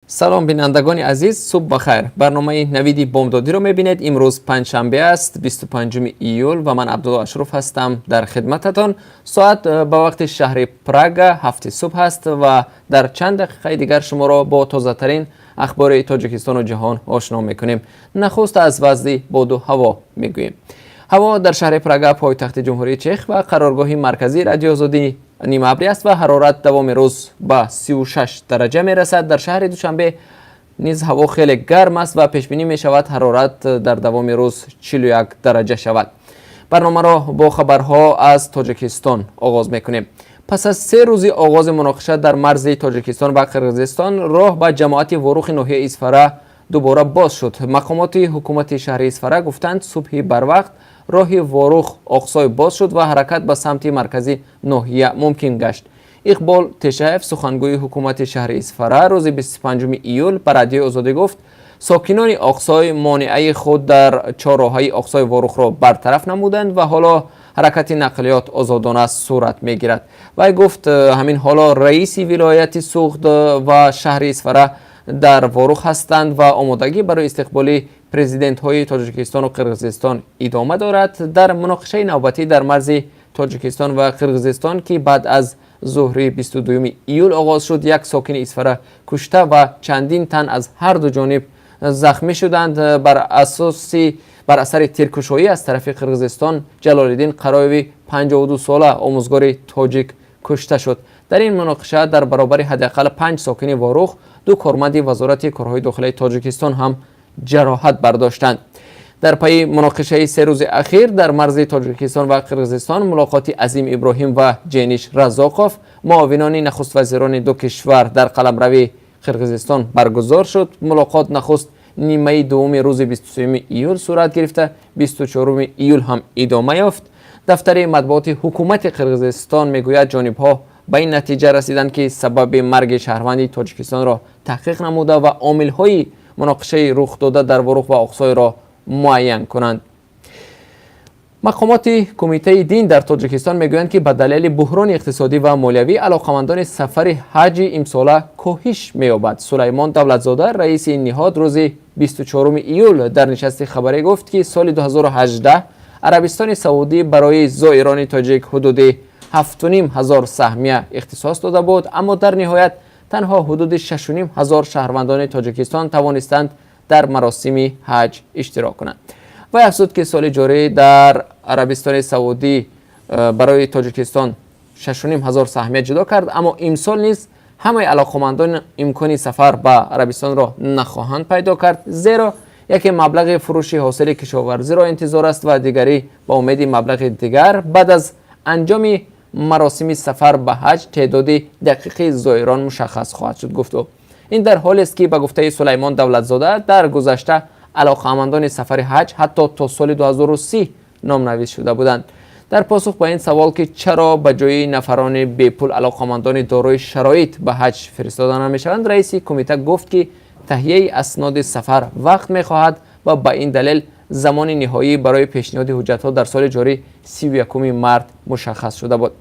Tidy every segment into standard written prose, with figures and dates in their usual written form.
Салом, бинандагони азиз, субҳ бахайр. Барномаи «Навиди бомдодиро» мебинед. Имрӯз панҷшанбе аст, 25 июл, ва ман Абдулло Ашруф ҳастам дар хидмататон. Соат ба вақти шаҳри Прага 7-и субҳ аст ва дар чанд дақиқаи дигар шуморо бо тозатарин ахбори Тоҷикистону ҷаҳон ошно мекунем. Нахуст аз вазъи боду ҳаво мегӯем. Ҳаво дар шаҳри Прага, пойтахти Ҷумҳурии Чех ва қароргоҳи марказии Радиои Озодӣ, нимаабрӣ аст ва ҳарорат давоми рӯз ба 36 дараҷа мерасад. Дар шаҳри Душанбе низ ҳаво хеле гарм аст ва пешбинӣ мешавад, ҳарорат дар давоми рӯз 41 дараҷа шавад. Барномаро бо хабарҳо аз Тоҷикистон оғоз мекунем. Пас аз 3 рӯзи оғози муноқиша дар марзи Тоҷикистон ва Қирғизистон, роҳ ба ҷамоати Ворухи ноҳияи Исфара дубора боз шуд. Мақомоти ҳукумати шаҳри Исфара гуфтанд, субҳи барвақт роҳи Ворух Оқсой боз шуд ва ҳаракат ба самти маркази ноҳия мумкин гашт. Иқбол Тешаев, сухангӯи ҳукумати шаҳри Исфара, рӯзи 25 июл ба Радиои Озодӣ гуфт, сокинони Оқсой монеаи худ дар чорроҳаи Оқсой Ворухро бартараф намуданд ва ҳоло ҳаракати нақлиёт озодона сурат мегирад. Вай гуфт, ҳамин ҳоло раиси вилояти Суғд ва шаҳри Исфара дар Ворух ҳастанд ва омодагӣ барои истиқболи президентҳои Тоҷикистону Қирғизистон идома дорад. Дар муноқишаи навбатӣ дар марзи Тоҷикистон ва Қирғизистон, ки баъд аз зуҳри 22 июл оғоз шуд, як сокини Исфара кушта ва чандин тан аз ҳар ду ҷониб захмӣ шуданд. Бар асари тиркушоӣ аз тарафи Қирғизистон Ҷалолиддин Қароеви 52 сола, омӯзгори тоҷик, кушта шуд. Дар ин муноқиша дар баробари ҳадди ақал панҷ сокини Ворух, ду корманди Вазорати корҳои дохилаи Тоҷикистон ҳам ҷароҳат бардоштанд. Дар пайи муноқишаи 3 рӯзи ахир дар марзи Тоҷикистон ва Қирғизистон, мулоқоти Азим Иброҳим ва Ҷениш Разоқов, муовинони нахуствазирони ду кишвар, дар қаламрави Қирғизистон баргузор шуд. Мулоқот нахуст нимаи дуввуми рӯзи 23 июл сурат гирифта, 24 июл ҳам идома ёфт. Дафтари матбуоти ҳукумати Қирғизистон мегӯяд, ҷонибҳо ба ин натиҷа расиданд, ки сабаби марги шаҳрванди Тоҷикистонро таҳқиқ намуда ва омилҳои муноқишаи рухдода дар Ворух ва Оқсойро муайян кунанд. Мақомоти Кумитаи дин дар Тоҷикистон мегӯянд, ки ба далели буҳрони иқтисодӣ ва молиявӣ алоқамандони сафари ҳаҷи имсола коҳиш меёбад. Сулаймон Давлатзода, раиси ин ниҳод, рӯзи 24 июл дар нишасти хабарӣ гуфт, ки соли 2018 Арабистони Саудӣ барои зоирони тоҷик ҳудуди 7,5 ҳазор саҳмия ихтисос дода буд, аммо дар ниҳоят танҳо ҳудуди 6,5 ҳазор шаҳрвандони Тоҷикистон тавонистанд дар маросими ҳаҷ иштирок кунанд. Вай афзуд, ки соли ҷорӣ дар Арабистони Саудӣ барои Тоҷикистон 6,5 ҳазор саҳмия ҷудо кард, аммо имсол низ ҳамаи алоқамандон имкони сафар ба Арабистонро нахоҳанд пайдо кард, зеро яке маблағи фурӯши ҳосили кишоварзиро интизор аст ва дигарӣ ба умеди маблағи дигар баъд аз анҷоми маросими сафар ба ҳаҷ теъдоди дақиқи зоирон мушаххас хоҳад шуд, гуфт ӯ. Ин дар ҳолест, ки ба гуфтаи Сулаймон Давлатзода, дар гузашта алоқамандони сафари ҳаҷ ҳатто то соли 2030 номнавис шуда буданд. Дар посух ба ин савол, ки чаро ба ҷои нафарони бепул алоқамандони дорои шароит ба ҳаҷ фиристода намешаванд, раиси кумита гуфт, ки таҳияи асноди сафар вақт мехоҳад ва ба ин далел замони ниҳоӣ барои пешниҳоди ҳуҷҷатҳо дар соли ҷорӣ 31 март мушаххас шуда буд.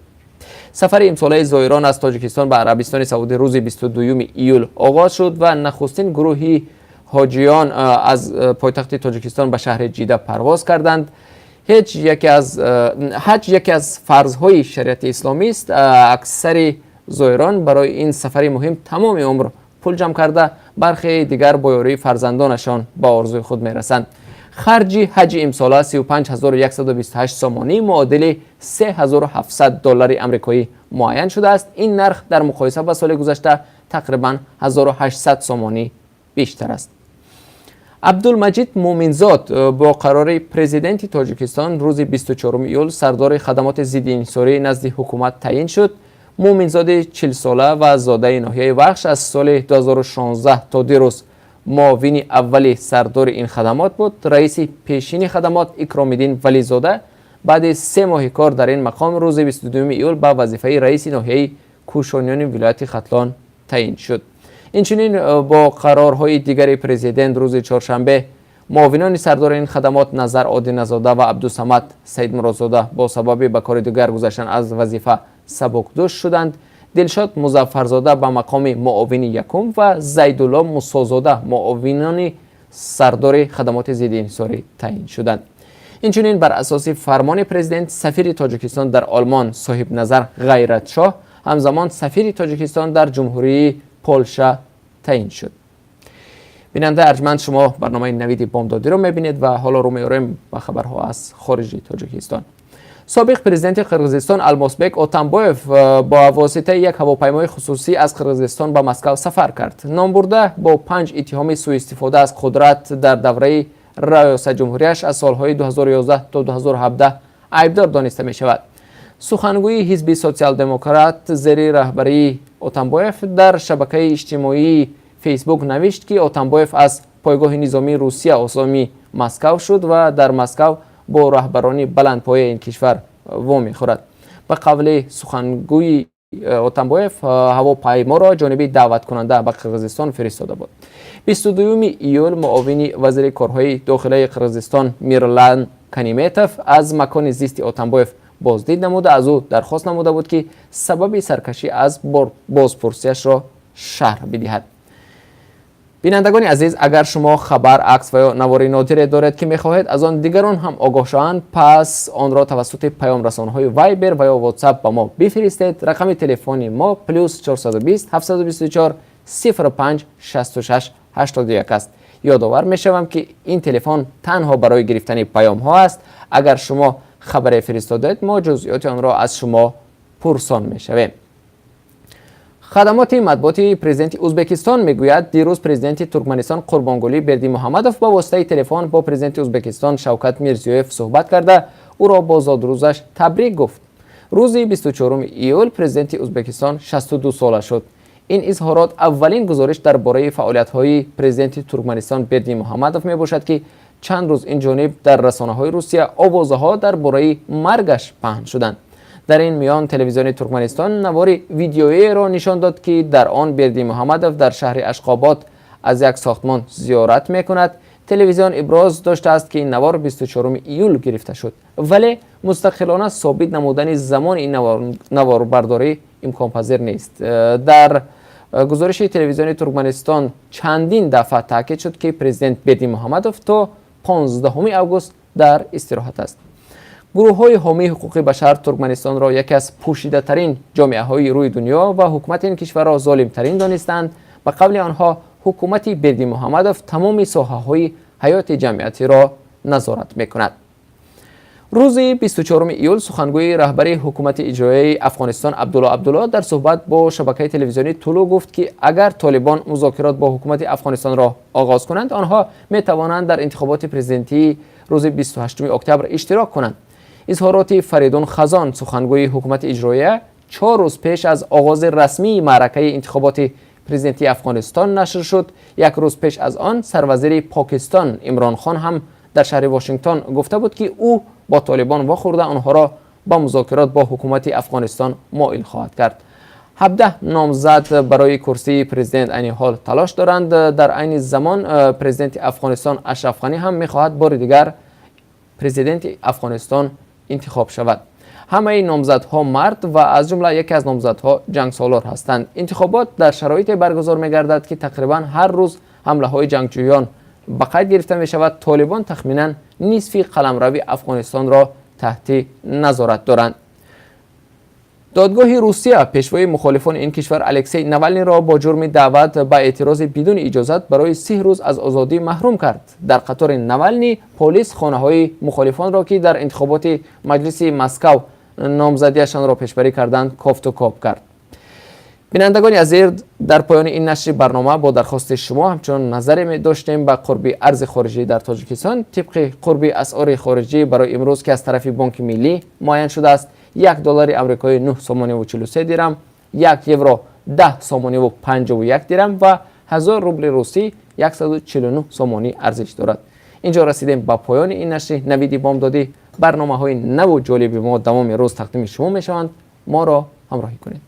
Сафари имсолаи зоирон аз Тоҷикистон ба Арабистони Саудӣ рӯзи 22 июл оғоз шуд ва нахустин гурӯҳи ҳоҷиён аз пойтахти Тоҷикистон ба шаҳри Ҷида парвоз карданд. Ҳеҷ яке аз ҳаҷ яке аз фарзҳои шариати исломист. Аксари зоирон барои ин сафари муҳим тамоми умр пул ҷамъ карда, бархе дигар бо ёрии фарзандонашон ба орзуи худ мерасанд. Харҷи ҳаҷи имсола 35 128 сомонӣ, муодили 3700 доллари амрикоӣ муайян шудааст. Ин нарх дар муқоиса ба соли гузашта тақрибан 1800 сомонӣ бештар аст. Абдулмаҷид Муъминзод бо қарори президенти Тоҷикистон рӯзи 24 июл сардори хадамоти зидди инҳисорӣ назди ҳукумат таъин шуд. Муъминзоди 40-сола ва зодаи ноҳияи Вахш аз соли 2016 то дирӯз муовини аввали сардори ин хадамот буд. Раиси пешини хадамот Икромиддин Вализода баъди 3 моҳи кор дар ин мақом рӯзи 22 июл ба вазифаи раиси ноҳияи Кӯшониёни вилояти Хатлон таъин шуд. Инчунин бо қарорҳои дигари президент рӯзи чоршанбе муовинони сардори ин хадамот Назар Одиназода ва Абдусамад Саидмуродзода бо сабаби ба кори дигар гузаштан аз вазифа сабукдӯш шуданд. Дилшод Музаффарзода ба мақоми муовини якум ва Зайдулло Мусозода муовинони сардори хадамоти зидди инҳисорӣ таъин шуданд. Инчунин бар асоси фармони президент, сафири Тоҷикистон дар Олмон Соҳибназар Ғайратшоҳ ҳамзамон сафири Тоҷикистон дар Ҷумҳурии Полша таъин шуд. Бинандаи арҷманд, шумо барномаи «Навиди бомдодиро» мебинед ва ҳоло рӯ меорем ба хабарҳо аз хориҷи Тоҷикистон. Собиқ президенти Қирғизистон Алмосбек Отамбоев бо воситаи як ҳавопаймои хусусӣ аз Қирғизистон ба Москав сафар кард. Номбурда бо панҷ иттиҳоми сӯистифода аз қудрат дар давраи раёсатҷумҳурияш аз солҳои 2011 то 2017 айбдор дониста мешавад. Сухангӯи ҳизби Социал-демократ зери раҳбарии Отамбоев дар шабакаи иҷтимоии Фейсбук навишт, ки Отамбоев аз пойгоҳи низомии Русия азоми Москав шуд ва дар Москав бо раҳбарони баландпояи ин кишвар вомехӯрад. Ба қавли сухангӯи Отамбоев, ҳавопайморо ҷониби даъваткунанда ба Қирғизистон фиристода буд. 22 июл муовини вазири корҳои дохилаи Қирғизистон Мирлан Каниметов аз макони зисти Отамбоев боздид намуда, аз ӯ дархост намуда буд, ки сабаби саркашӣ аз бозпурсияшро шарҳ бидиҳад. Бинандагони азиз, агар шумо хабар, акс ва ё навори нодире доред, ки мехоҳед аз он дигарон ҳам огоҳ шаванд, пас онро тавассути паёмрасонҳои Вайбер ва ё Ватсап ба мо бифиристед. Рақами телефони мо +420 724 05 66 81 аст. Ёдовар мешавам, ки ин телефон танҳо барои гирифтани паёмҳо аст. Агар шумо хабаре фиристодед, мо ҷузъиёти онро аз шумо пурсон мешавем. Хадамоти матбуоти президенти Ӯзбекистон мегӯяд, дирӯз президенти Туркманистон Қурбонгулӣ Бердимуҳаммадов ба воситаи телефон бо президенти Ӯзбекистон Шавкат Мирзиёев суҳбат карда, ӯро бо зодрӯзаш табрик гуфт. Рӯзи 24 июл президенти Ӯзбекистон 62 сола шуд. Ин изҳорот аввалин гузориш дар бораи фаъолиятҳои президенти Туркманистон Бердимуҳаммадов мебошад, ки чанд рӯз ин ҷониб дар расонаҳои Русия овозаҳо дар бораи маргаш паҳн шуданд. Дар ин миён телевизиони Туркманистон навори видеоеро нишон дод, ки дар он Бердимуҳаммадов дар шаҳри Ашқобод аз як сохтмон зиёрат мекунад. Телевизион иброз доштааст, ки ин навор 24 июл гирифта шуд, вале мустақилона собит намудани замони ин наворбардорӣ имконпазир нест. Дар гузориши телевизиони Туркманистон чандин дафъа таъкид шуд, ки президент Бердимуҳаммадов то 15 август дар истироҳат аст. Гурӯҳҳои ҳомии ҳуқуқи башар Туркманистонро яке аз пӯшидатарин ҷомеаҳои рӯи дунё ва ҳукумати ин кишварро золимтарин донистанд. Ба қавли онҳо, ҳукумати Бердимуҳаммадов тамоми соҳаҳои ҳаёти ҷамъиятиро назорат мекунад. Рӯзи 24 июл сухангӯи раҳбари ҳукумати иҷроияи Афғонистон Абдулло Абдулло дар суҳбат бо шабакаи телевизионии Тулу гуфт, ки агар Толибон музокирот бо ҳукумати Афғонистонро оғоз кунанд, онҳо метавонанд дар интихоботи президентии рӯзи 28 октябр иштирок кунанд. Изҳороти Фаридун Хазон, сухангӯи ҳукумати иҷроия, 4 рӯз пеш аз оғози расмии маъракаи интихоботи президентии Афғонистон нашр шуд. Як рӯз пеш аз он сарвазири Покистон Имрон Хон ҳам дар шаҳри Вошингтон гуфта буд, ки ӯ бо Толибон вохӯрда, онҳоро ба музокирот бо ҳукумати Афғонистон моил хоҳад кард. 17 номзад барои курсии президент айни ҳол талош доранд. Дар айни замон президенти Афғонистон Ашраф Ғанӣ ҳам мехоҳад бори дигар президенти Афғонистон интихоб шавад. Ҳамаи номзадҳо мард ва аз ҷумла яке аз номзадҳо ҷангсолор ҳастанд. Интихобот дар шароите баргузор мегардад, ки тақрибан ҳар рӯз ҳамлаҳои ҷангҷӯён ба қайд гирифта мешавад. Толибон тахминан нисфи қаламрави Афғонистонро таҳти назорат доранд. Додгоҳи Русия пешвои мухолифони ин кишвар Алексей Навалниро бо ҷурми даъват ба эътирози бидуни иҷозат барои 30 рӯз аз озодӣ маҳрум кард. Дар қатори Навални полис хонаҳои мухолифонро, ки дар интихоботи маҷлиси Москав номзадиашонро пешбарӣ карданд, кофту коб кард. Бинандагони азиз, дар поёни ин нашри барнома бо дархости шумо ҳамчунон назаре доштем ба қурби арзи хориҷӣ дар Тоҷикистон. Тибқи қурби асъори хориҷӣ барои имрӯз, ки аз тарафи Бонки Миллӣ муайян шудааст, 1 доллари амрикоӣ 9 сомониву 43 дирам, 1 евро 10 сомониву 51 дирам ва 1000 рубли русӣ 149 сомонӣ арзиш дорад. Инҷо расидем ба поёни ин нашри «Навиди бомдодӣ». Барномаҳои наву ҷолиби мо давоми рӯз тақдими шумо мешаванд. Моро ҳамроҳӣ кунед.